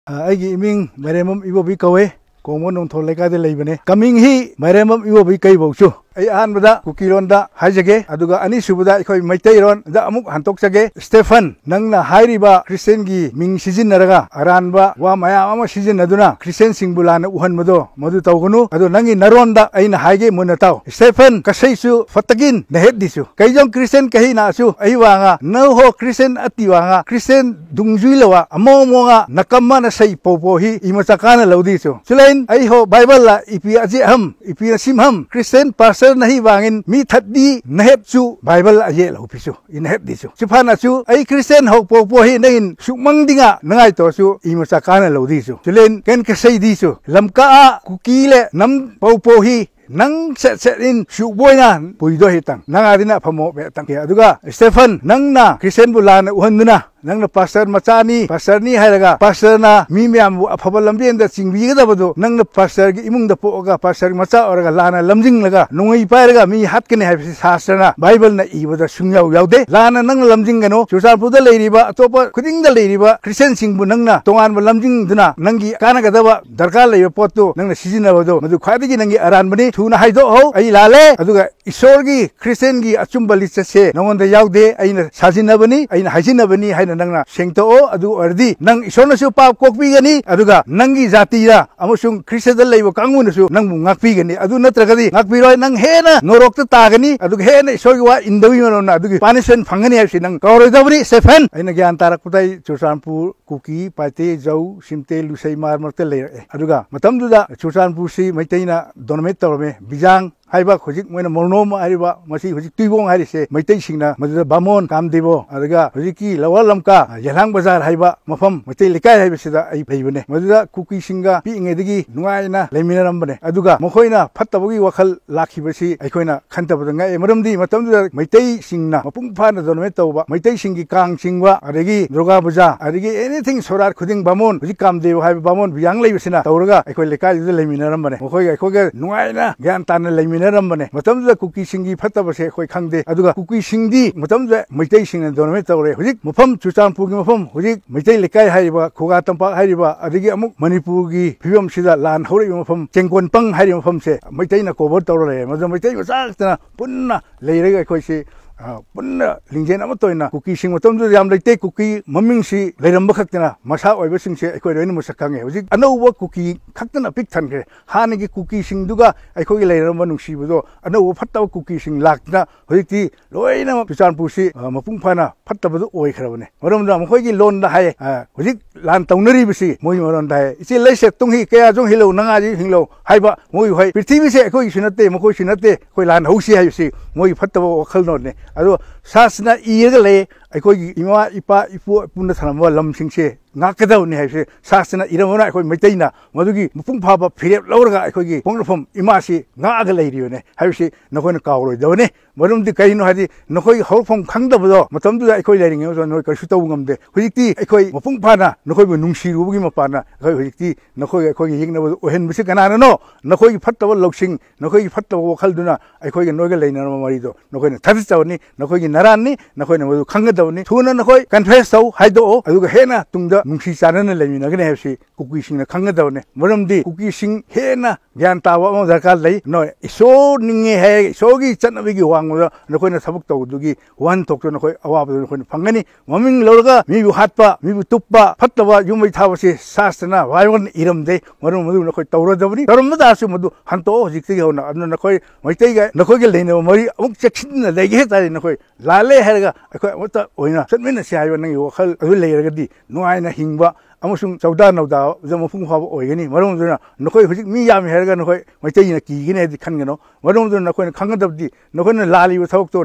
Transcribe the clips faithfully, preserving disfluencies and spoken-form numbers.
ꯑ, ꯑꯩꯒꯤ ꯏꯃꯤꯡ ꯃꯥꯏꯔꯦꯝꯕꯝ ꯏꯕꯣꯕꯤ ꯀꯧꯋꯦ꯫ ꯀꯣꯡꯕ ꯅꯣꯡꯊꯣꯜ ꯂꯩꯀꯥꯏꯗ ꯂꯩꯕꯅꯦ꯫ ꯀꯃꯤꯡ ꯍꯤ ꯃꯥꯏꯔꯦꯝꯕꯝ ꯏꯕꯣꯕꯤ ꯀꯩꯕꯧꯁꯨ꯫ ꯑꯩ ꯑꯍꯥꯟꯕꯗ ꯀꯨꯀꯤ ꯂꯣꯟꯗ ꯍꯥꯏꯖꯒꯦ, ꯑꯗꯨꯒ ꯑꯅꯤꯁꯨꯕꯗ ꯑꯩꯈꯣꯏ ꯃꯩꯇꯩꯔꯣꯟꯗ ꯑꯃꯨꯛ ꯍꯟꯗꯣꯛꯆꯒꯦ꯫ ꯁ꯭ꯇꯦꯐꯟ, ꯅꯪꯅ ꯍꯥꯏꯔꯤꯕ ꯈ꯭ꯔꯤꯁꯇꯦꯟꯒꯤ ꯃꯤꯡ ꯁꯤꯖꯤꯟꯅꯔꯒ ꯑꯔꯥꯟꯕ ꯋꯥ ꯃꯌꯥꯝ ꯑꯃ ꯁꯤꯖꯤꯟꯅꯗꯨꯅ ꯈ꯭ꯔꯤꯁꯇꯦꯟꯁꯤꯡꯕꯨ ꯂꯥꯟꯅ ꯎꯍꯟꯕꯗꯣ ꯃꯗꯨ ꯇꯧꯒꯅꯨ꯫ ꯑꯗꯣ ꯅꯪꯒꯤ ꯅꯔꯣꯟꯗ ꯑꯩꯅ ꯍꯥꯏꯒꯦ, ꯃꯨꯟꯅ ꯇꯥꯎ꯫ ꯁ꯭ꯇꯦꯐꯟ, ꯀꯁꯩꯁꯨ ꯐꯠꯇꯒꯤꯟ ꯅꯍꯦꯠꯗꯤꯁꯨ꯫ ꯀꯩꯖꯣꯡ ꯈ꯭ꯔꯤꯁꯇꯦꯟ ꯀꯍꯤꯅꯁꯨ ꯑꯩ ꯋꯥꯉ, ꯅꯧꯍꯣ ꯈ꯭ꯔꯤꯁꯇꯦꯟ ꯑꯇꯤ ꯋꯥꯉ, ꯈ꯭ꯔꯤꯁꯇꯦꯟ ꯗꯨꯡꯖꯨꯏꯂꯋꯥ ꯑꯃꯣ ꯃꯣꯉ ꯅꯀꯝꯃꯅ ꯁꯩ ꯄꯣꯄꯣ ꯍꯤ ꯏꯃꯆꯥꯀꯥꯅ ꯂꯧꯗꯤꯁꯨ꯫ ꯆꯨꯂꯦꯟ ꯑꯩ ꯍꯣ ꯕꯥꯏꯕꯜ ꯂ ꯏꯄꯤ ꯑꯖꯤ ꯍꯝ, ꯏꯄꯤ ꯑꯁꯤꯝ ꯍꯝ, ꯈ꯭ꯔꯤꯁꯇꯦꯟ ꯄꯥꯁꯇꯔ ꯅꯍꯤ ꯋꯥꯉꯤꯟ ꯃꯤ ꯊꯠꯗꯤ ꯅꯍꯦꯠꯁꯨ ꯕꯥꯏꯕꯜ ꯑꯌꯦ ꯂꯧꯄꯤꯁꯨ, ꯏꯅꯍꯦꯠꯗꯤꯁꯨ꯫ ꯆꯨꯐꯥꯅꯁꯨ ꯑꯩ ꯈ꯭ꯔꯤꯁꯇꯦꯟ ꯍꯧ ꯄꯣꯄꯣ ꯍꯤ ꯅꯍꯤꯟ ꯁꯨꯛꯃꯪꯗꯤꯉ ꯅꯉꯥꯏꯇꯣꯁꯨ ꯏꯃꯆꯥꯀꯥꯅ ꯂꯧꯗꯤꯁꯨ꯫ ꯆꯨꯂꯦꯟ ꯀꯦꯟ ꯀꯁꯩꯗꯤꯁꯨ꯫ ꯂꯝꯀꯥ ꯀꯨꯀꯤ ꯂꯦ ꯅꯝ ꯄꯧꯄꯣ ꯍꯤ ꯅꯪ ꯁꯦꯠ ꯁꯦꯠ ꯏꯟ ꯁꯨꯛꯕꯣꯏꯅ ꯄꯨꯏꯗꯣ ꯍꯤꯇꯪ꯫ ꯅꯪ ꯑꯗꯤꯅ ꯑꯐꯃꯣ ꯃꯦꯇꯪ꯫ ꯑꯗꯨꯒ ꯁ꯭ꯇꯦꯐꯟ, ꯅꯪꯅ ꯈ꯭ꯔꯤꯁꯇꯦꯟꯕꯨ ꯂꯥꯟꯅ ꯎꯍꯟꯗꯨꯅ, ꯅꯪꯅ ꯄꯥꯁꯇꯔ ꯃꯆꯥꯅꯤ, ꯄꯥꯁꯇꯔꯅꯤ ꯍꯥꯏꯔꯒ, ꯄꯥꯁꯇꯔꯅ ꯃꯤ ꯃꯌꯥꯝꯕꯨ ꯑꯐꯕ ꯂꯝꯕꯦꯟꯗ ꯆꯤꯡꯕꯤꯒꯗꯕꯗꯣ, ꯅꯪꯅ ꯄꯥꯁꯇꯔꯒꯤ ꯏꯃꯨꯡꯗ ꯄꯣꯛꯑꯒ, ꯄꯥꯁꯇꯔꯒꯤ ꯃꯆꯥ ꯑꯣꯏꯔꯒ ꯂꯥꯟꯅ ꯂꯝꯖꯤꯡꯂꯒ, ꯅꯣꯡꯃꯩ ꯄꯥꯏꯔꯒ ꯃꯤ ꯍꯥꯠꯀꯅꯤ ꯍꯥꯏꯕꯁꯤ ꯁꯥꯁꯇ꯭ꯔꯅ, ꯕꯥꯏꯕꯜꯅ ꯏꯕꯗ ꯁꯨꯡꯌꯥꯎ ꯌꯥꯎꯗꯦ꯫ ꯂꯥꯟꯅ ꯅꯪꯅ ꯂꯝꯖꯤꯡꯒꯅꯨ꯫ ꯆꯨꯔꯆꯥꯟꯄꯨꯔꯗ ꯂꯩꯔꯤꯕ, ꯑꯇꯣꯞꯄ ꯈꯨꯗꯤꯡꯗ ꯂꯩꯔꯤꯕ ꯈ꯭ꯔꯤꯁꯇꯦꯟꯁꯤꯡꯕꯨ ꯅꯪꯅ ꯇꯣꯉꯥꯟꯕ ꯂꯝꯖꯤꯡꯗꯨꯅ, ꯅꯪꯒꯤ ꯀꯥꯟꯅꯒꯗꯕ ꯗꯔꯀꯥꯔ ꯂꯩꯕ ꯄꯣꯠꯇꯨ ꯅꯪꯅ ꯁꯤꯖꯤꯟꯅꯕꯗꯣ ꯃꯗꯨ ꯈ꯭ꯋꯥꯏꯗꯒꯤ ꯅꯪꯒꯤ ꯑꯔꯥꯟꯕꯅꯤ꯫ ꯊꯨꯅ ꯍꯥꯏꯗꯣꯛꯍꯧ, ꯑꯩ ꯂꯥꯜꯂꯦ꯫ ꯑꯗꯨꯒ ꯏꯁꯣꯔꯒꯤ, ꯈ꯭ꯔꯤꯁꯇꯦꯟꯒꯤ ꯑꯆꯨꯝꯕ ꯂꯤꯆꯠꯁꯦ ꯅꯉꯣꯟꯗ ꯌꯥꯎꯗꯦ, ꯑꯩꯅ ꯁꯥꯖꯤꯟꯅꯕꯅꯤ, ꯑꯩꯅ ꯍꯥꯏꯖꯤꯟꯅꯕꯅꯤ ꯍꯥꯏꯅ ꯅꯪꯅ ꯁꯦꯡꯇꯣꯛꯑꯣ꯫ ꯑꯗꯨ ꯑꯣꯏꯔꯗꯤ ꯅꯪ ꯏꯁꯣꯔꯅꯁꯨ ꯄꯥꯞ ꯀꯣꯛꯄꯤꯒꯅꯤ, ꯑꯗꯨꯒ ꯅꯪꯒꯤ ꯖꯥꯇꯤꯗ ꯑꯃꯁꯨꯡ ꯈ꯭ꯔꯤꯁꯇꯗ ꯂꯩꯕ ꯀꯥꯡꯕꯨꯅꯁꯨ ꯅꯪꯕꯨ ꯉꯥꯛꯄꯤꯒꯅꯤ꯫ ꯑꯗꯨ ꯅꯠꯇ꯭ꯔꯒꯗꯤ ꯉꯥꯛꯄꯤꯔꯣꯏ, ꯅꯪ ꯍꯦꯟꯅ ꯅꯣꯔꯣꯛꯇ ꯇꯥꯒꯅꯤ, ꯑꯗꯨꯒ ꯍꯦꯟꯅ ꯏꯁꯣꯔꯒꯤ ꯋꯥ ꯏꯟꯗꯕꯒꯤ ꯃꯔꯝꯅ ꯑꯗꯨꯒꯤ ꯄꯥꯅꯤꯁꯃꯦꯟ ꯐꯪꯒꯅꯤ ꯍꯥꯏꯕꯁꯤ ꯅꯪ ꯀꯥꯎꯔꯣꯏꯗꯕꯅꯤ꯫ ꯁ꯭ꯇꯦꯐꯟ, ꯑꯩꯅ ꯒ꯭ꯌꯥꯟ ꯇꯥꯔꯛꯄꯗ ꯑꯩ ꯆꯨꯔꯆꯥꯟꯄꯨꯔ ꯀꯨꯀꯤ, ꯄꯥꯏꯇꯦ, ꯖꯧ, ꯁꯤꯝꯇꯦ, ꯂꯨꯁꯩ ꯃꯥꯔ ꯃꯔꯛꯇ ꯂꯩꯔꯛꯑꯦ꯫ ꯑꯗꯨꯒ ꯃꯇꯝꯗꯨꯗ ꯆꯨꯔꯆꯥꯟꯄꯨꯔꯁꯤ ꯃꯩꯇꯩꯅ ꯗꯣꯃꯤꯅꯦꯠ ꯇꯧꯔꯝꯃꯦ꯫ ꯕꯤꯖꯥꯡ ꯍꯥꯏꯕ ꯍꯧꯖꯤꯛ ꯃꯣꯏꯅ ꯃꯣꯔꯅꯣꯝ ꯍꯥꯏꯔꯤꯕ, ꯃꯁꯤ ꯍꯧꯖꯤꯛ ꯇꯨꯏꯕꯣꯡ ꯍꯥꯏꯔꯤꯁꯦ ꯃꯩꯇꯩꯁꯤꯡꯅ, ꯃꯗꯨꯗ ꯕꯥꯃꯣꯟ ꯀꯥꯝꯗꯦꯕꯣ, ꯑꯗꯨꯒ ꯍꯧꯖꯤꯛꯀꯤ ꯂꯋꯥꯔ ꯂꯝꯀꯥ, ꯌꯦꯂꯥꯡ ꯕꯖꯥꯔ ꯍꯥꯏꯕ ꯃꯐꯝ, ꯃꯩꯇꯩ ꯂꯩꯀꯥꯏ ꯍꯥꯏꯕꯁꯤꯗ ꯑꯩ ꯂꯩꯕꯅꯦ꯫ ꯃꯗꯨꯗ ꯀꯨꯀꯤꯁꯤꯡꯒ ꯄꯤꯛꯏꯉꯩꯗꯒꯤ ꯅꯨꯡꯉꯥꯏꯅ ꯂꯩꯃꯤꯟꯅꯔꯝꯕꯅꯦ꯫ ꯑꯗꯨꯒ ꯃꯈꯣꯏꯅ ꯐꯠꯇꯕꯒꯤ ꯋꯥꯈꯜ ꯂꯥꯛꯈꯤꯕꯁꯤ ꯑꯩꯈꯣꯏꯅ ꯈꯟꯊꯕꯗ ꯉꯛꯑꯦ꯫ ꯃꯔꯝꯗꯤ ꯃꯇꯝꯗꯨꯗ ꯃꯩꯇꯩꯁꯤꯡꯅ ꯃꯄꯨꯡ ꯐꯥꯅ ꯗꯣꯃꯤꯅꯦꯠ ꯇꯧꯕ, ꯃꯩꯇꯩꯁꯤꯡꯒꯤ ꯀꯥꯡ ꯆꯤꯡꯕ, ꯑꯗꯒꯤ ꯗꯨꯔꯒꯥ ꯄꯨꯖꯥ, ꯑꯗꯒꯤ ꯑꯦꯅꯤꯊꯤꯡ ꯁꯣꯔꯥꯠ ꯈꯨꯗꯤꯡ ꯕꯥꯃꯣꯟ, ꯍꯧꯖꯤꯛ ꯀꯥꯝꯗꯦꯕ ꯍꯥꯏꯕ ꯕꯥꯃꯣꯟ ꯕꯤꯌꯥꯡ ꯂꯩꯕꯁꯤꯅ ꯇꯧꯔꯒ ꯑꯩꯈꯣꯏ ꯂꯩꯀꯥꯏꯗꯨꯗ ꯂꯩꯃꯤꯟꯅꯔꯝꯕꯅꯦ꯫ ꯃꯈꯣꯏꯒ ꯑꯩꯈꯣꯏꯒ ꯅꯨꯡꯉꯥꯏꯅ ꯒ꯭ꯌꯥꯟ ꯇꯥꯅ ꯂꯩꯃꯤꯟꯅ ꯂꯩꯅꯔꯝꯕꯅꯦ꯫ ꯃꯇꯝꯗꯨꯗ ꯀꯨꯀꯤꯁꯤꯡꯒꯤ ꯐꯠꯇꯕꯁꯦ ꯑꯩꯈꯣꯏ ꯈꯪꯗꯦ꯫ ꯑꯗꯨꯒ ꯀꯨꯀꯤꯁꯤꯡꯗꯤ ꯃꯇꯝꯗꯨꯗ ꯃꯩꯇꯩꯁꯤꯡꯅ dominate ꯇꯧꯔꯦ꯫ ꯍꯧꯖꯤꯛ ꯃꯐꯝ ꯆꯨꯔꯆꯥꯟꯄꯨꯔꯒꯤ ꯃꯐꯝ, ꯍꯧꯖꯤꯛ ꯃꯩꯇꯩ ꯂꯩꯀꯥꯏ ꯍꯥꯏꯔꯤꯕ, ꯈꯨꯒꯥ ꯇꯝꯄꯥꯛ ꯍꯥꯏꯔꯤꯕ, ꯑꯗꯒꯤ ꯑꯃꯨꯛ ꯃꯅꯤꯄꯨꯔꯒꯤ ꯐꯤꯕꯝꯁꯤꯗ ꯂꯥꯟ ꯍꯧꯔꯛꯏꯕ ꯃꯐꯝ ꯆꯦꯡꯒꯣꯟꯄꯪ ꯍꯥꯏꯔꯤꯕ ꯃꯐꯝꯁꯦ ꯃꯩꯇꯩꯅ cover ꯇꯧꯔ ꯂꯩꯔꯦ꯫ ꯃꯗꯨ ꯃꯩꯇꯩ ꯃꯆꯥ ꯈꯛꯇꯅ ꯄꯨꯟꯅ ꯂꯩꯔꯒ ꯑꯩꯈꯣꯏꯁꯤ, ꯑ, ꯄꯨꯟꯅ ꯂꯤꯡꯖꯦꯜ ꯑꯃꯠꯇ ꯑꯣꯏꯅ, ꯀꯨꯀꯤꯁꯤꯡ ꯃꯇꯝꯗꯨꯗ ꯌꯥꯝ ꯂꯩꯇꯦ, ꯀꯨꯀꯤ ꯃꯃꯤꯡꯁꯤ ꯂꯩꯔꯝꯕ ꯈꯛꯇꯅ ꯃꯁꯥ ꯑꯣꯏꯕꯁꯤꯡꯁꯦ ꯑꯩꯈꯣꯏ ꯂꯣꯏꯅ ꯃꯁꯛ ꯈꯪꯉꯦ꯫ ꯍꯧꯖꯤꯛ ꯑꯅꯧꯕ ꯀꯨꯀꯤ ꯈꯛꯇꯅ ꯄꯤꯛ ꯊꯟꯈ꯭ꯔꯦ꯫ ꯍꯥꯟꯅꯒꯤ ꯀꯨꯀꯤꯁꯤꯡꯗꯨꯒ ꯑꯩꯈꯣꯏꯒꯤ ꯂꯩꯔꯝꯕ ꯅꯨꯡꯁꯤꯕꯗꯣ ꯑꯅꯧꯕ ꯐꯠꯇꯕ ꯀꯨꯀꯤꯁꯤꯡ ꯂꯥꯛꯇꯅ ꯍꯧꯖꯤꯛꯇꯤ ꯂꯣꯏꯅꯃꯛ ꯆꯨꯔꯆꯥꯟꯄꯨꯔꯁꯤ, ꯑ, ꯃꯄꯨꯡ ꯐꯥꯅ ꯐꯠꯇꯕꯗꯨ ꯑꯣꯏꯈ꯭ꯔꯕꯅꯦ꯫ ꯃꯔꯝꯗ ꯃꯈꯣꯏꯒꯤ ꯂꯣꯟꯗ ꯍꯥꯏ, ꯑ, ꯍꯧꯖꯤꯛ ꯂꯥꯟ ꯇꯧꯅꯔꯤꯕꯁꯤ ꯃꯣꯏꯒꯤ ꯃꯔꯣꯟꯗ ꯍꯥꯏ, "ꯏꯆꯦ ꯂꯩꯁꯦ ꯇꯨꯡ ꯍꯤ ꯀꯌꯥ ꯆꯨꯡ ꯍꯤꯂꯧ, ꯅꯉꯥꯁꯤ ꯍꯤꯡꯂꯧ" ꯍꯥꯏꯕ ꯃꯣꯏ ꯍꯣꯏ, ꯄ꯭ꯔꯤꯊꯤꯕꯤꯁꯦ ꯑꯩꯈꯣꯏꯒꯤꯁꯨ ꯅꯠꯇꯦ, ꯃꯈꯣꯏꯁꯨ ꯅꯠꯇꯦ, ꯑꯩꯈꯣꯏ ꯂꯥꯟ ꯍꯧꯁꯤ ꯍꯥꯏꯕꯁꯤ ꯃꯣꯏꯒꯤ ꯐꯠꯇꯕ ꯋꯥꯈꯜꯂꯣꯟꯅꯦ꯫ ꯑꯗꯣ ꯁꯥꯁꯅ ꯏꯔꯒ ꯂꯩ, ꯑꯩꯈꯣꯏꯒꯤ ꯏꯃꯥ, ꯏꯄꯥ, ꯏꯄꯨ, ꯏꯄꯨꯅ ꯊꯝꯂꯝꯕ ꯂꯝꯁꯤꯡꯁꯦ ꯉꯥꯛꯀꯗꯕꯅꯤ ꯍꯥꯏꯕꯁꯦ ꯁꯥꯁꯅ ꯏꯔꯝꯕꯅ ꯑꯩꯈꯣꯏ ꯃꯩꯇꯩꯅ ꯃꯗꯨꯒꯤ ꯃꯄꯨꯡ ꯐꯥꯕ ꯐꯤꯔꯦꯞ ꯂꯧꯔꯒ ꯑꯩꯈꯣꯏꯒꯤ ꯄꯣꯛꯅꯐꯝ ꯏꯃꯥꯁꯤ ꯉꯥꯛꯑꯒ ꯂꯩꯔꯤꯕꯅꯦ ꯍꯥꯏꯕꯁꯤ ꯅꯈꯣꯏꯅ ꯀꯥꯎꯔꯣꯏꯗꯕꯅꯤ꯫ ꯃꯔꯝꯗꯤ ꯀꯔꯤꯅꯣ ꯍꯥꯏꯗꯤ, ꯅꯈꯣꯏꯒꯤ ꯍꯧꯔꯛꯐꯝ ꯈꯪꯗꯕꯗꯣ ꯃꯇꯝꯗꯨꯗ ꯑꯩꯈꯣꯏ ꯂꯩꯔꯤꯉꯩ ꯃꯇꯝꯗ ꯅꯈꯣꯏ ꯀꯔꯤꯁꯨ ꯇꯧꯕ ꯉꯝꯗꯦ꯫ ꯍꯧꯖꯤꯛꯇꯤ ꯑꯩꯈꯣꯏ ꯃꯄꯨꯡ ꯐꯥꯅ ꯅꯈꯣꯏꯕꯨ ꯅꯨꯡꯁꯤꯔꯨꯕꯒꯤ ꯃꯄꯥꯟꯅ ꯑꯩꯈꯣꯏ ꯍꯧꯖꯤꯛꯇꯤ ꯅꯈꯣꯏꯒ ꯑꯩꯈꯣꯏꯒꯤ ꯌꯦꯛꯅꯕꯗꯨ ꯑꯣꯏꯍꯟꯕꯁꯤ ꯀꯅꯥꯅꯅꯣ? ꯅꯈꯣꯏꯒꯤ ꯐꯠꯇꯕ ꯂꯧꯁꯤꯡ, ꯅꯈꯣꯏꯒꯤ ꯐꯠꯇꯕ ꯋꯥꯈꯜꯗꯨꯅ ꯑꯩꯈꯣꯏꯒ ꯅꯣꯏꯒ ꯂꯩꯅꯔꯕ ꯃꯔꯤꯗꯣ ꯅꯈꯣꯏꯅ ꯊꯥꯗꯠꯆꯕꯅꯤ, ꯅꯈꯣꯏꯒꯤ ꯅꯔꯥꯟꯅꯤ, ꯅꯈꯣꯏꯅ ꯃꯗꯨ ꯈꯪꯒꯗꯕꯅꯤ꯫ ꯊꯨꯅ ꯅꯈꯣꯏ confess ꯇꯧ, ꯍꯥꯏꯗꯣꯛꯑꯣ, ꯑꯗꯨꯒ ꯍꯦꯟꯅ ꯇꯨꯡꯗ ꯅꯨꯡꯁꯤ ꯆꯥꯟꯅꯅ ꯂꯩꯃꯤꯟꯅꯒꯅꯤ ꯍꯥꯏꯕꯁꯤ ꯀꯨꯀꯤꯁꯤꯡꯅ ꯈꯪꯒꯗꯕꯅꯤ꯫ ꯃꯔꯝꯗꯤ ꯀꯨꯀꯤꯁꯤꯡ ꯍꯦꯟꯅ ꯒ꯭ꯌꯥꯟ ꯇꯥꯕ ꯑꯃ ꯗꯔꯀꯥꯔ ꯂꯩ꯫ ꯅꯣꯏ ꯏꯁꯣꯔ ꯅꯤꯡꯉꯦ ꯍꯥꯏ, ꯏꯁꯣꯔꯒꯤ ꯆꯠꯅꯕꯤꯒꯤ ꯋꯥꯡꯃꯗ ꯅꯈꯣꯏꯅ ꯊꯕꯛ ꯇꯧꯕꯗꯨꯒꯤ ꯋꯥꯍꯟꯊꯣꯛꯇꯣ ꯅꯈꯣꯏ ꯑꯋꯥꯕꯗꯣ ꯅꯈꯣꯏꯅ ꯐꯪꯒꯅꯤ꯫ ꯃꯃꯤꯡ ꯂꯧꯔꯒ ꯃꯤꯕꯨ ꯍꯥꯠꯄ, ꯃꯤꯕꯨ ꯇꯨꯞꯄ, ꯐꯠꯇꯕ ꯌꯨꯝ ꯃꯩ ꯊꯥꯕꯁꯤ ꯁꯥꯁꯇ꯭ꯔꯅ ꯕꯥꯏꯕꯜꯅ ꯏꯔꯝꯗꯦ꯫ ꯃꯔꯝ ꯑꯗꯨ ꯅꯈꯣꯏ ꯇꯧꯔꯗꯕꯅꯤ꯫ ꯇꯧꯔꯝꯕ ꯇꯥꯔꯁꯨ ꯃꯗꯨ ꯍꯟꯇꯣꯛꯑꯣ ꯍꯧꯖꯤꯛꯇꯒꯤ ꯍꯧꯅ꯫ ꯑꯗꯨꯅ ꯅꯈꯣꯏ ꯃꯩꯇꯩꯒ ꯅꯈꯣꯏꯒ ꯂꯩꯅꯕ ꯃꯔꯤ ꯑꯃꯨꯛ ꯆꯦꯛꯁꯤꯟꯅ ꯂꯩꯒꯦ ꯍꯥꯏ ꯇꯥꯔꯗꯤ ꯅꯈꯣꯏ ꯂꯥꯜꯂꯦ ꯍꯥꯏꯔꯒ ꯑꯩꯈꯣꯏ ꯑꯃꯠꯇ ꯑꯣꯏꯅ ꯆꯠꯃꯤꯟꯅꯁꯤ ꯍꯥꯏꯕ ꯅꯪꯒꯤ ꯋꯥꯈꯜ ꯑꯗꯨ ꯂꯩꯔꯒꯗꯤ ꯅꯨꯡꯉꯥꯏꯅ ꯍꯤꯡꯕ ꯑꯃꯁꯨꯡ ꯆꯧꯗꯥ ꯅꯧꯗꯥꯗ ꯃꯄꯨꯡ ꯐꯥꯕ ꯑꯣꯏꯒꯅꯤ꯫ ꯃꯔꯝ ꯑꯗꯨꯅ ꯅꯈꯣꯏ ꯍꯧꯖꯤꯛ ꯃꯤ ꯌꯥꯝꯃꯤ ꯍꯥꯏꯔꯒ ꯅꯈꯣꯏ ꯃꯩꯇꯩꯅ ꯀꯤꯒꯅꯤ ꯍꯥꯏꯗꯤ ꯈꯟꯒꯅꯨ꯫ ꯃꯔꯝ ꯑꯗꯨꯅ ꯅꯈꯣꯏꯅ ꯈꯪꯒꯗꯕꯗꯤ ꯅꯈꯣꯏꯅ ꯂꯥꯜꯂꯤꯕ ꯊꯕꯛꯇꯣ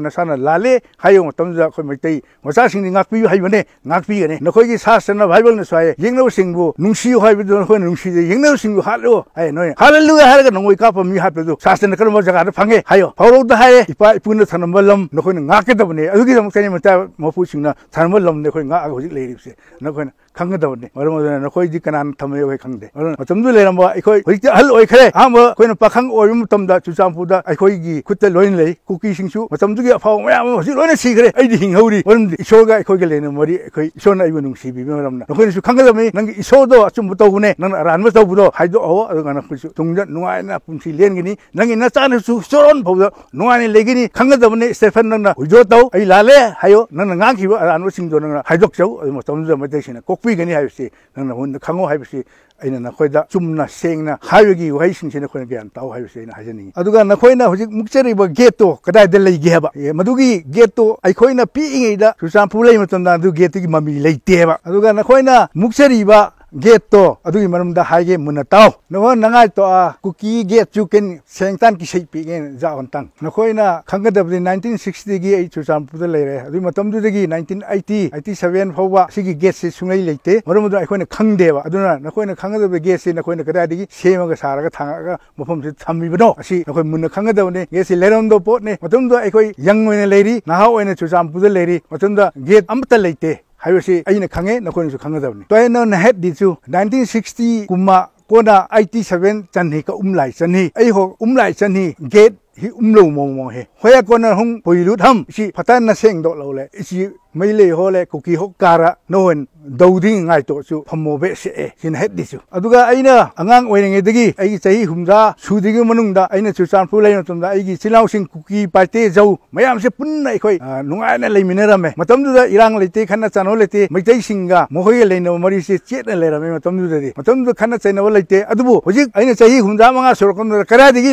ꯅꯁꯥꯅ ꯂꯥꯜꯂꯦ ꯍꯥꯏꯕ ꯃꯇꯝꯗ ꯑꯩꯈꯣꯏ ꯃꯩꯇꯩ ꯃꯆꯥꯁꯤꯡꯗꯤ ꯉꯥꯛꯄꯤꯌꯨ ꯍꯥꯏꯕꯅꯦ, ꯉꯥꯛꯄꯤꯒꯅꯤ꯫ ꯅꯈꯣꯏꯒꯤ ꯁꯥꯁꯇ꯭ꯔꯅ ꯕꯥꯏꯕꯜꯅꯁꯨ ꯍꯥꯏ, "ꯌꯦꯛꯅꯕꯁꯤꯡꯕꯨ ꯅꯨꯡꯁꯤꯌꯨ ꯍꯥꯏꯕꯗꯨ ꯅꯈꯣꯏꯅ ꯅꯨꯡꯁꯤꯗꯦ, ꯌꯦꯛꯅꯕꯁꯤꯡꯕꯨ ꯍꯥꯠꯂꯨ" ꯍꯥꯏ꯫ ꯅꯣꯏ ꯍꯥꯂꯦꯂꯨꯌꯥ ꯍꯥꯏꯔꯒ ꯅꯣꯡꯃꯩ ꯀꯥꯞꯄ ꯃꯤ ꯍꯥꯠꯄꯗꯨ ꯁꯥꯁꯇ꯭ꯔꯅ ꯀꯔꯝꯕ ꯖꯒꯥꯗ ꯐꯪꯉꯦ ꯍꯥꯏꯌꯣ? ꯄꯥꯎꯔꯧꯗ ꯍꯥꯏꯔꯦ, "ꯏꯄꯥ ꯏꯄꯨꯅ ꯊꯝꯂꯝꯕ ꯂꯝ ꯅꯈꯣꯏꯅ ꯉꯥꯛꯀꯗꯕꯅꯦ"꯫ ꯑꯗꯨꯒꯤꯗꯃꯛꯇꯅꯤ ꯃꯆꯥ ꯃꯄꯨꯁꯤꯡꯅ ꯊꯝꯂꯝꯕ ꯂꯝꯅꯦ ꯑꯩꯈꯣꯏ ꯉꯥꯛꯑꯒ ꯍꯧꯖꯤꯛ ꯂꯩꯔꯤꯕꯁꯦ꯫ ꯅꯈꯣꯏꯅ ꯈꯪꯒꯗꯕꯅꯤ꯫ ꯃꯔꯝ ꯑꯗꯨꯅ ꯅꯈꯣꯏꯗꯤ ꯀꯅꯥꯅ ꯊꯝꯃꯦ ꯑꯩꯈꯣꯏ ꯈꯪꯗꯦ꯫ ꯑꯗꯨꯅ ꯃꯇꯝꯗꯨ ꯂꯩꯔꯝꯕ ꯑꯩꯈꯣꯏ ꯍꯧꯖꯤꯛꯇꯤ ꯑꯍꯜ ꯑꯣꯏꯈ꯭ꯔꯦ꯫ ꯑꯍꯥꯟꯕ ꯑꯩꯈꯣꯏꯅ ꯄꯥꯈꯪ ꯑꯣꯏꯕ ꯃꯇꯝꯗ ꯆꯨꯔꯆꯥꯟꯄꯨꯔꯗ ꯑꯩꯈꯣꯏꯒꯤ ꯈꯨꯠꯇ ꯂꯣꯏꯅ ꯂꯩ꯫ ꯀꯨꯀꯤꯁꯤꯡꯁꯨ ꯃꯇꯝꯗꯨꯒꯤ ꯑꯐꯥꯎꯕ ꯃꯌꯥꯝ ꯑꯃ ꯍꯧꯖꯤꯛ ꯂꯣꯏꯅ ꯁꯤꯈ꯭ꯔꯦ꯫ ꯑꯩꯗꯤ ꯍꯤꯡꯍꯧꯔꯤ꯫ ꯃꯔꯝꯗꯤ ꯏꯁꯣꯔꯒ ꯑꯩꯈꯣꯏꯒ ꯂꯩꯅꯕ ꯃꯔꯤ, ꯑꯩꯈꯣꯏ ꯏꯁꯣꯔꯅ ꯑꯩꯕꯨ ꯅꯨꯡꯁꯤꯕꯤꯕ ꯃꯔꯝꯅ꯫ ꯅꯈꯣꯏꯅꯁꯨ ꯈꯪꯒꯗꯕꯅꯤ, ꯅꯪꯒꯤ ꯏꯁꯣꯔꯗꯣ ꯑꯆꯨꯝꯕ ꯇꯧꯕꯅꯦ, ꯅꯪꯅ ꯑꯔꯥꯟꯕ ꯇꯧꯕꯗꯣ ꯍꯥꯏꯗꯣꯛꯑꯣ꯫ ꯑꯗꯨꯒ ꯅꯈꯣꯏꯁꯨ ꯇꯨꯡꯗ ꯅꯨꯡꯉꯥꯏꯅ ꯄꯨꯟꯁꯤ ꯂꯦꯟꯒꯅꯤ꯫ ꯅꯪꯒꯤ ꯅꯆꯥꯅꯁꯨ ꯆꯣꯔꯣꯟ ꯐꯥꯎꯗ ꯅꯨꯡꯉꯥꯏꯅ ꯂꯩꯒꯅꯤ꯫ ꯈꯪꯒꯗꯕꯅꯤ, ꯁ꯭ꯇꯦꯐꯟ, ꯅꯪꯅ withdraw ꯇꯧ, ꯑꯩ ꯂꯥꯜꯂꯦ ꯍꯥꯏꯌꯣ, ꯅꯪꯅ ꯉꯥꯡꯈꯤꯕ ꯑꯔꯥꯟꯕꯁꯤꯡꯗꯣ ꯅꯪꯅ ꯍꯥꯏꯗꯣꯛꯆꯧ꯫ ꯑꯗꯨ ꯃꯇꯝꯗꯨꯗ ꯃꯩꯇꯩꯁꯤꯡꯅ ꯀꯣꯛꯄꯤꯒꯅꯤ ꯍꯥꯏꯕꯁꯤ ꯅꯪꯅ ꯃꯨꯟꯅ ꯈꯪꯉꯣ ꯍꯥꯏꯕꯁꯤ ꯑꯩꯅ ꯅꯈꯣꯏꯗ ꯆꯨꯝꯅ ꯁꯦꯡꯅ ꯍꯥꯏꯕꯒꯤ ꯋꯥꯍꯩꯁꯤꯡꯁꯤ ꯅꯈꯣꯏꯅ ꯒ꯭ꯌꯥꯟ ꯇꯥꯎ ꯍꯥꯏꯕꯁꯤ ꯑꯩꯅ ꯍꯥꯏꯖꯅꯤꯡꯉꯤ꯫ ꯑꯗꯨꯒ ꯅꯈꯣꯏꯅ ꯍꯧꯖꯤꯛ ꯃꯨꯛꯆꯔꯤꯕ ꯒꯦꯠꯇꯣ ꯀꯗꯥꯏꯗ ꯂꯩꯒꯦ ꯍꯥꯏꯕ, ꯑꯦ, ꯃꯗꯨꯒꯤ ꯒꯦꯠꯇꯣ ꯑꯩꯈꯣꯏꯅ ꯄꯤꯛꯏꯉꯩꯗ ꯆꯨꯔꯆꯥꯟꯄꯨꯔ ꯂꯩ ꯃꯇꯝꯗ ꯑꯗꯨ ꯒꯦꯠꯇꯨꯒꯤ ꯃꯃꯤ ꯂꯩꯇꯦꯕ꯫ ꯑꯗꯨꯒ ꯅꯈꯣꯏꯅ ꯃꯨꯛꯆꯔꯤꯕ ꯒꯦꯠꯇꯣ ꯑꯗꯨꯒꯤ ꯃꯔꯝꯗ ꯍꯥꯏꯒꯦ, ꯃꯨꯟꯅ ꯇꯥꯎ꯫ ꯅꯈꯣꯏ ꯅꯉꯥꯏ ꯇꯣꯛꯑ ꯀꯨꯀꯤ ꯒꯦꯠꯁꯨ ꯀꯩꯅ ꯁꯦꯡꯇꯥꯟ ꯀꯤꯁꯩ ꯄꯤꯛꯉꯦꯅ ꯖꯥ ꯑꯣꯟꯇꯪ꯫ ꯅꯈꯣꯏꯅ ꯈꯪꯒꯗꯕꯗꯤ ꯅꯥꯏꯟꯇꯤꯟ ꯁꯤꯛꯁꯇꯤꯒꯤ ꯑꯩ ꯆꯨꯔꯆꯥꯟꯄꯨꯔꯗ ꯂꯩꯔꯦ꯫ ꯑꯗꯨꯒꯤ ꯃꯇꯝꯗꯨꯗꯒꯤ ꯅꯥꯏꯟꯇꯤꯟ ꯑꯩꯠꯇꯤ, ꯑꯩꯠꯇꯤ ꯁꯚꯦꯟ ꯐꯥꯎꯕ ꯁꯤꯒꯤ ꯒꯦꯠꯁꯤ ꯁꯨꯡꯂꯩ ꯂꯩꯇꯦ꯫ ꯃꯔꯝ ꯑꯗꯨꯅ ꯑꯩꯈꯣꯏꯅ ꯈꯪꯗꯦꯕ꯫ ꯑꯗꯨꯅ ꯅꯈꯣꯏꯅ ꯈꯪꯒꯗꯕ ꯒꯦꯠꯁꯤ ꯅꯈꯣꯏꯅ ꯀꯗꯥꯏꯗꯒꯤ ꯁꯦꯝꯃꯒ ꯁꯥꯔꯒ ꯊꯥꯡꯉꯛꯑꯒ ꯃꯐꯝꯁꯤꯗ ꯊꯝꯃꯤꯕꯅꯣ? ꯑꯁꯤ ꯅꯈꯣꯏ ꯃꯨꯟꯅ ꯈꯪꯒꯗꯕꯅꯤ꯫ ꯒꯦꯠꯁꯤ ꯂꯩꯔꯝꯗꯕ ꯄꯣꯠꯅꯤ꯫ ꯃꯇꯝꯗꯨꯗ ꯑꯩꯈꯣꯏ ꯌꯪ ꯑꯣꯏꯅ ꯂꯩꯔꯤ, ꯅꯍꯥ ꯑꯣꯏꯅ ꯆꯨꯔꯆꯥꯟꯄꯨꯔꯗ ꯂꯩꯔꯤ꯫ ꯃꯇꯝꯗꯨꯗ ꯒꯦꯠ ꯑꯃꯠꯇ ꯂꯩꯇꯦ ꯍꯥꯏꯕꯁꯤ ꯑꯩꯅ ꯈꯪꯉꯦ, ꯅꯈꯣꯏꯅꯁꯨ ꯈꯪꯒꯗꯕꯅꯤ꯫ ꯇꯣꯏꯅ ꯅꯍꯦꯠ ꯗꯤꯁꯨ ꯅꯥꯏꯟꯇꯤꯟ ꯁꯤꯛꯁꯇꯤ ꯀꯨꯝꯕ ꯀꯣꯟꯅ ꯑꯩꯠꯇꯤ ꯁꯚꯦꯟ ꯆꯟꯍꯤ ꯀ ꯎꯝꯂꯥꯏ ꯆꯟꯍꯤ꯫ ꯑꯩ ꯍꯣ ꯎꯝꯂꯥꯏ ꯆꯟꯍꯤ ꯒꯦꯠ ꯍꯤ ꯎꯝꯂꯧ ꯃꯣꯡ ꯃꯣꯡ ꯍꯦ꯫ ꯍꯣꯌꯥ ꯀꯣꯟꯅ ꯍꯨꯡ ꯄꯨꯏꯂꯨꯠ ꯍꯝ ꯁꯤ ꯐꯇꯟꯅ ꯁꯦꯡꯗꯣꯛ ꯂꯧꯂꯦ꯫ ꯏꯁꯤ ꯃꯩ ꯂꯩ ꯍꯣꯂꯦ ꯀꯨꯀꯤ ꯍꯣꯛ ꯀꯥꯔ ꯅꯍꯣꯟ ꯗꯧꯗꯤ ꯉꯥꯏꯇꯣꯛꯁꯨ ꯐꯝꯃꯣꯕꯦ ꯁꯦꯛꯑꯦ꯫ ꯁꯤꯅ ꯍꯦꯠ ꯗꯤꯁꯨ꯫ ꯑꯗꯨꯒ ꯑꯩꯅ ꯑꯉꯥꯡ ꯑꯣꯏꯔꯤꯉꯩꯗꯒꯤ ꯑꯩꯒꯤ ꯆꯍꯤ ꯍꯨꯝꯗ꯭ꯔꯥ ꯁꯨꯗ꯭ꯔꯤꯉꯩ ꯃꯅꯨꯡꯗ ꯑꯩꯅ ꯆꯨꯔꯆꯥꯟꯄꯨꯔ ꯂꯩꯕ ꯃꯇꯝꯗ ꯑꯩꯒꯤ ꯏꯆꯤꯜ ꯏꯅꯥꯎꯁꯤꯡ ꯀꯨꯀꯤ, ꯄꯥꯏꯇꯦ, ꯖꯧ ꯃꯌꯥꯝꯁꯦ ꯄꯨꯟꯅ ꯑꯩꯈꯣꯏ, ꯑ, ꯅꯨꯡꯉꯥꯏꯅ ꯂꯩꯃꯤꯟꯅꯔꯝꯃꯦ꯫ ꯃꯇꯝꯗꯨꯗ ꯏꯔꯥꯡ ꯂꯩꯇꯦ, ꯈꯠꯅ ꯆꯩꯅꯕ ꯂꯩꯇꯦ, ꯃꯩꯇꯩꯁꯤꯡꯒ ꯃꯈꯣꯏꯒ ꯂꯩꯅꯕ ꯃꯔꯤꯁꯦ ꯆꯦꯠꯅ ꯂꯩꯔꯝꯃꯦ꯫ ꯃꯇꯝꯗꯨꯗꯗꯤ, ꯃꯇꯝꯗꯨꯗ ꯈꯠꯅ ꯆꯩꯅꯕ ꯂꯩꯇꯦ꯫ ꯑꯗꯨꯕꯨ ꯍꯧꯖꯤꯛ ꯑꯩꯅ ꯆꯍꯤ ꯍꯨꯝꯗ꯭ꯔꯥ ꯃꯉꯥ ꯁꯨꯔꯛꯄ ꯃꯇꯝꯗ ꯀꯗꯥꯏꯗꯒꯤ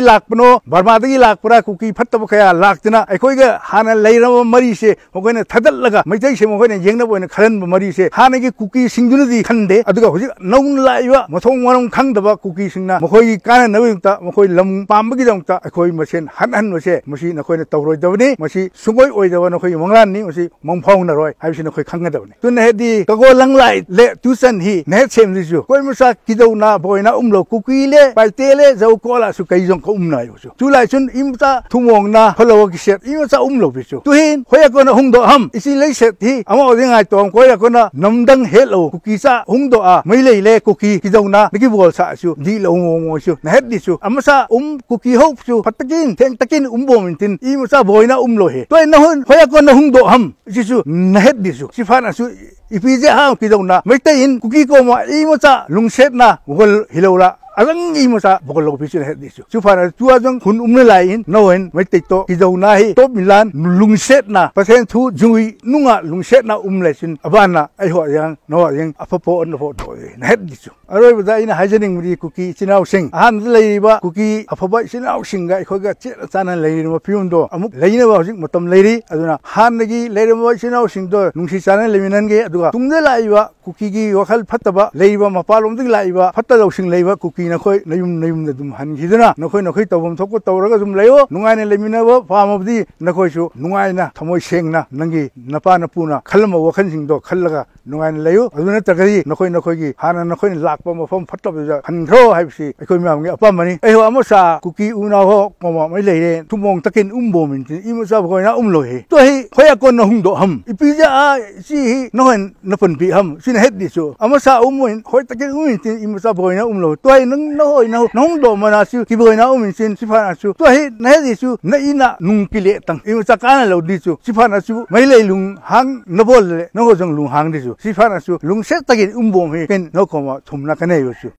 ꯂꯥꯛꯄꯅꯣ, ꯕꯔꯃꯥꯗꯒꯤ ꯂꯥꯛꯄ꯭ꯔꯥ, ꯀꯨꯀꯤ ꯐꯠꯇꯕ ꯀꯌꯥ ꯂꯥꯛꯇꯅ ꯑꯩꯈꯣꯏꯒ ꯍꯥꯟꯅ ꯂꯩꯔꯝꯕ ꯃꯔꯤꯁꯦ ꯃꯈꯣꯏꯅ ꯊꯗꯠꯂꯒ ꯃꯩꯇꯩꯁꯦ ꯃꯈꯣꯏꯅ ꯌꯦꯡꯅꯕ ꯑꯣꯏꯅ ꯈꯜꯍꯟꯕ ꯃꯔꯤꯁꯦ ꯍꯥꯟꯅꯒꯤ ꯀꯨꯀꯤꯁꯤꯡꯗꯨꯅꯗꯤ ꯈꯟꯗꯦ꯫ ꯑꯗꯨꯒ ꯍꯧꯖꯤꯛ ꯅꯧꯅ ꯂꯥꯛꯏꯕ ꯃꯊꯣꯡ ꯃꯔꯝ ꯈꯪꯗꯕ ꯀꯨꯀꯤꯁꯤꯡꯅ ꯃꯈꯣꯏꯒꯤ ꯀꯥꯟꯅꯅꯕꯒꯤꯗꯃꯛꯇ, ꯃꯈꯣꯏ ꯂꯝ ꯄꯥꯝꯕꯒꯤꯗꯃꯛꯇ ꯑꯩꯈꯣꯏ ꯃꯁꯦꯟ ꯍꯟꯍꯟꯕꯁꯦ ꯃꯁꯤ ꯅꯈꯣꯏꯅ ꯇꯧꯔꯣꯏꯗꯕꯅꯤ꯫ ꯃꯁꯤ ꯁꯨꯡꯑꯣꯏ ꯑꯣꯏꯗꯕ ꯅꯈꯣꯏꯒꯤ ꯃꯪꯂꯥꯟꯅꯤ꯫ ꯃꯁꯤ ꯃꯪ ꯐꯥꯎꯅꯔꯣꯏ ꯍꯥꯏꯕꯁꯤ ꯅꯈꯣꯏ ꯈꯪꯒꯗꯕꯅꯤ꯫ ꯑꯗꯨꯅ ꯍꯥꯏꯗꯤ ꯀꯒꯣ ꯂꯪꯂꯥꯏ ꯂꯦ ꯇꯨꯁꯟ ꯍꯤ ꯅꯍꯦꯠ ꯁꯦꯝꯗꯨꯁꯨ ꯀꯣꯏ ꯃꯁꯥ ꯀꯤꯗꯧꯅ ꯕꯣꯏꯅ ꯎꯝꯂꯧ ꯀꯨꯀꯤ ꯂꯦ ꯄꯥꯏꯇꯦ ꯂꯦ ꯖꯧ ꯀꯣꯂꯥꯁꯨ ꯀꯩ ꯖꯣꯡ ꯀ ꯎꯝꯅꯥꯏ ꯎꯁꯨ ꯆꯨꯂꯥꯏ ꯆꯨꯟ ꯏꯝ ꯃꯆꯥ ꯊꯨꯃꯣꯡꯅ ꯐꯂꯧ ꯀꯤꯁꯦꯠ ꯏꯃꯆꯥ ꯎꯝ ꯂꯧꯕꯤꯁꯨ꯫ ꯇꯨꯍꯤꯟ ꯍꯣꯌꯥꯀꯣꯅ ꯍꯨꯡꯗꯣ ꯍꯝ ꯏꯁꯤ ꯂꯩꯁꯦꯠ ꯍꯤ ꯑꯃ ꯑꯣꯗꯤ ꯉꯥꯏꯇꯣꯡ ꯀꯣꯏꯔꯀꯣꯅ ꯅꯝꯗꯪ ꯍꯦꯠꯂꯧ ꯀꯨꯀꯤ ꯆꯥ ꯍꯨꯡꯗꯣ ꯑ ꯃꯩ ꯂꯩ ꯂꯦ ꯀꯨꯀꯤ ꯀꯤꯗꯧꯅ ꯅꯒꯤ ꯕꯣꯜ ꯁꯥꯁꯨ ꯗꯤ ꯂꯧ ꯃꯣꯡ ꯃꯣꯡꯁꯨ ꯅꯍꯦꯠ ꯗꯤꯁꯨ꯫ ꯑꯃꯁꯥ ꯎꯝ ꯀꯨꯀꯤ ꯍꯧꯁꯨ ꯐꯠꯇꯀꯤꯟ ꯊꯦꯡ ꯇꯀꯤꯟ ꯎꯝꯕꯣ ꯃꯤꯟꯇꯤꯟ ꯏꯃꯆꯥ ꯕꯣꯏꯅ ꯎꯝ ꯂꯧ ꯍꯦ꯫ ꯇꯣꯏ ꯅꯍꯨꯟ ꯍꯣꯌꯥꯀꯣꯅ ꯍꯨꯡꯗꯣ ꯍꯝ ꯏꯁꯤꯁꯨ ꯅꯍꯦꯠ ꯗꯤꯁꯨ꯫ ꯁꯤꯐꯥꯅꯁꯨ ꯏꯄꯤꯖꯦ ꯍꯥ ꯀꯤꯗꯧꯅ ꯃꯩꯇꯩ ꯏꯟ ꯀꯨꯀꯤ ꯀꯣꯃ ꯏꯃꯆꯥ ꯂꯨꯡꯁꯦꯠꯅ ꯋꯒꯜ ꯍꯤꯂꯧꯔ ꯑꯗꯪ ꯏꯃꯆꯥ ꯕꯣꯒꯜ ꯂꯧ ꯄꯤꯁꯨ ꯅꯍꯦꯠ ꯗꯤꯁꯨ꯫ ꯁꯤꯐꯥꯅ ꯇꯨꯋꯥꯖꯪ ꯍꯨꯟ ꯎꯝꯅ ꯂꯥꯏ ꯏꯟ ꯅꯧ ꯏꯟ ꯃꯩꯇꯩ ꯇꯣ ꯀꯤꯗꯧꯅ ꯍꯤ ꯇꯣꯞ ꯃꯤꯂꯥꯟ ꯂꯨꯡꯁꯦꯠꯅ ꯄꯊꯦꯟ ꯊꯨ ꯖꯨꯏ ꯅꯨꯡꯉ ꯂꯨꯡꯁꯦꯠꯅ ꯎꯝ ꯂꯩꯁꯤꯟ ꯑꯕꯥꯅ ꯑꯩ ꯍꯣ ꯌꯥꯡ ꯅꯣ ꯌꯥꯡ ꯑꯐ ꯄꯣ ꯑꯟ ꯐꯣ ꯇꯣ ꯅꯍꯦꯠ ꯗꯤꯁꯨ꯫ ꯑꯔꯣꯏꯕꯗ ꯑꯩꯅ ꯍꯥꯏꯖꯅꯤꯡꯕꯗꯤ ꯀꯨꯀꯤ ꯏꯆꯤꯟ ꯏꯅꯥꯎꯁꯤꯡ, ꯑꯍꯥꯟꯕꯗ ꯂꯩꯔꯤꯕ ꯀꯨꯀꯤ ꯑꯐꯕ ꯏꯆꯤꯟ ꯏꯅꯥꯎꯁꯤꯡꯒ ꯑꯩꯈꯣꯏꯒ ꯆꯦꯠꯅ ꯆꯥꯟꯅ ꯂꯩꯔꯤꯕ ꯐꯤꯕꯝꯗꯣ ꯑꯃꯨꯛ ꯂꯩꯅꯕ ꯍꯧꯖꯤꯛ ꯃꯇꯝ ꯂꯩꯔꯤ꯫ ꯑꯗꯨꯅ ꯍꯥꯟꯅꯒꯤ ꯂꯩꯔꯝꯕ ꯏꯆꯤꯟ ꯏꯅꯥꯎꯁꯤꯡꯗꯣ ꯅꯨꯡꯁꯤ ꯆꯥꯟꯅ ꯂꯩꯃꯤꯟꯅꯍꯟꯒꯦ꯫ ꯑꯗꯨꯒ ꯇꯨꯡꯗ ꯂꯥꯛꯏꯕ ꯀꯨꯀꯤꯒꯤ ꯋꯥꯈꯜ ꯐꯠꯇꯕ ꯂꯩꯔꯤꯕ ꯃꯄꯥꯟꯂꯣꯝꯗꯒꯤ ꯂꯥꯛꯏꯕ ꯐꯠꯇ ꯂꯧꯁꯤꯡ ꯂꯩꯕ ꯀꯨꯀꯤ ꯅꯈꯣꯏ ꯅꯌꯨꯝ ꯅꯌꯨꯝꯗ ꯑꯗꯨꯝ ꯍꯟꯈꯤꯗꯨꯅ ꯅꯈꯣꯏ ꯅꯈꯣꯏ ꯇꯧꯐꯝ ꯊꯣꯛꯄ ꯇꯧꯔꯒ ꯑꯗꯨꯝ ꯂꯩꯌꯣ꯫ ꯅꯨꯡꯉꯥꯏꯅ ꯂꯩꯃꯤꯟꯅꯕ ꯄꯥꯝꯃꯕꯗꯤ ꯅꯈꯣꯏꯁꯨ ꯅꯨꯡꯉꯥꯏꯅ ꯊꯃꯣꯏ ꯁꯦꯡꯅ ꯅꯪꯒꯤ ꯅꯄꯥ ꯅꯄꯨꯅ ꯈꯜꯂꯝꯕ ꯋꯥꯈꯜꯁꯤꯡꯗꯣ ꯈꯜꯂꯒ ꯅꯨꯡꯉꯥꯏꯅ ꯂꯩꯌꯨ꯫ ꯑꯗꯨ ꯅꯠꯇ꯭ꯔꯒꯗꯤ ꯅꯈꯣꯏ ꯅꯈꯣꯏꯒꯤ ꯍꯥꯟꯅ ꯅꯈꯣꯏꯅ ꯂꯥꯛꯄ ꯃꯐꯝ ꯐꯠꯇꯕꯗꯨꯗ ꯍꯟꯈ꯭ꯔꯣ ꯍꯥꯏꯕꯁꯤ ꯑꯩꯈꯣꯏ ꯃꯌꯥꯝꯒꯤ ꯑꯄꯥꯝꯕꯅꯤ꯫ ꯑꯩ ꯍꯣ ꯑꯃꯁꯥ ꯀꯨꯀꯤ ꯎꯅꯥ ꯍꯣ ꯀꯣꯃ ꯃꯩ ꯂꯩꯔꯦ ꯊꯨꯃꯣꯡ ꯇꯀꯤꯟ ꯎꯝꯕꯣ ꯃꯤꯟꯇꯤꯟ ꯏꯃꯆꯥ ꯕꯣꯏꯅ ꯎꯝ ꯂꯧ ꯍꯦ꯫ ꯇꯣ ꯍꯤ ꯍꯣꯌꯥꯀꯣꯟꯅ ꯍꯨꯡꯗꯣ ꯍꯝ ꯏꯄꯤꯖꯦ ꯑ ꯁꯤ ꯍꯤ ꯅꯍꯣꯏ ꯅꯄꯟ ꯄꯤ ꯍꯝ ꯁꯤꯅ ꯍꯦꯠ ꯗꯤꯁꯨ꯫ ꯑꯃꯁꯥ ꯎꯝ ꯍꯣꯏ ꯇꯀꯤꯟ ꯎꯝ ꯃꯤꯟꯇꯤꯟ ꯏꯃꯆꯥ ꯕꯣꯏꯅ ꯎꯝ ꯂꯧ꯫ ꯇꯣ ꯍꯤ ꯅꯪ ꯅꯍꯣꯏ ꯅꯍꯣ ꯅꯍꯨꯡꯗꯣ ꯃꯅꯥꯁꯨ ꯀꯤꯕꯣꯏꯅ ꯎꯝ ꯃꯤꯟꯇꯤꯟ ꯁꯤꯐꯥꯅꯁꯨ꯫ ꯇꯣ ꯍꯤ ꯅꯍꯦꯠ ꯗꯤꯁꯨ ꯅ ꯏꯅ ꯅꯨꯡ ꯀꯤꯂꯦ ꯇꯪ ꯏꯃꯆꯥ ꯀꯥꯟꯅ ꯂꯧ ꯗꯤꯁꯨ꯫ ꯁꯤꯐꯥꯅꯁꯨ ꯃꯩ ꯂꯩ ꯂꯨꯡ ꯍꯥꯡ ꯅꯕꯣꯜ ꯂꯦ ꯅꯍꯣ ꯖꯪ ꯂꯨꯡ ꯍꯥꯡ ꯗꯤꯁꯨ꯫ ꯁꯤꯐꯥꯅꯁꯨ ꯂꯨꯡꯁꯦꯠ ꯇꯒꯤꯟ ꯎꯝꯕꯣꯝ ꯍꯤ ꯀꯤꯟ ꯅꯈꯣꯃ ꯊꯨꯝꯅ ꯀꯅꯩꯕꯁꯨ꯫